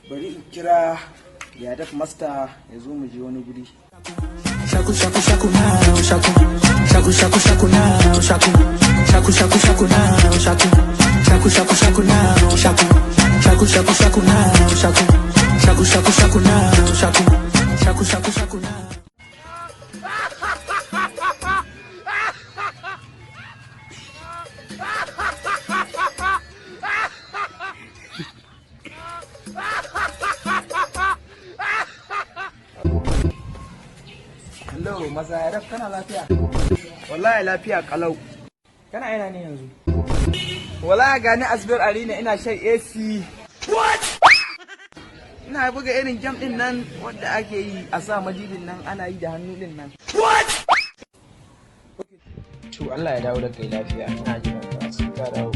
Bari in kira Yadaf Master ya zo mu je wani guri. Shaku shaku shaku now, shaku. Shaku shaku shaku now, shaku. Shaku shaku shaku now, shaku. Shaku shaku shaku now, shaku. Shaku shaku shaku now, shaku. Shaku shaku shaku now, shaku. Shaku shaku shaku now. Hello, Maza Yadaf, kana lafiya? Wallahi lafiya kalau. Kana ina ne yanzu? Wallahi gani Asbir Arena, ina shan AC. What? Ina buga irin game din nan wanda ake yi a sa madibin nan, ana yi da hannu din nan. What? To, Allah ya dawo da kai lafiya, ina jiran ka sai ka dawo.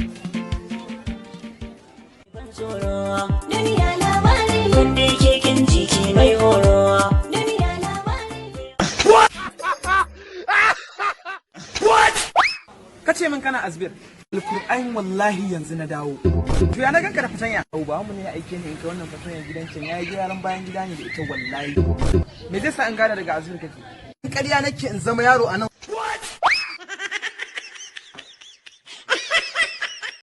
Tsoro duniya labari, wanda yake kin jiki mai horo, duniya labari. What? Ka ce min kana Asbir. Alkur'an, wallahi yanzu na dawo. To, ya na ganka da fatanya? Au, ba mu ne ya aike ni in kai wannan fatanya gidan can, yayi gyaran bayan gida ne da ita wallahi. Me zai sa in gane daga Asbir kake? Ƙarya nake in zama yaro a nan.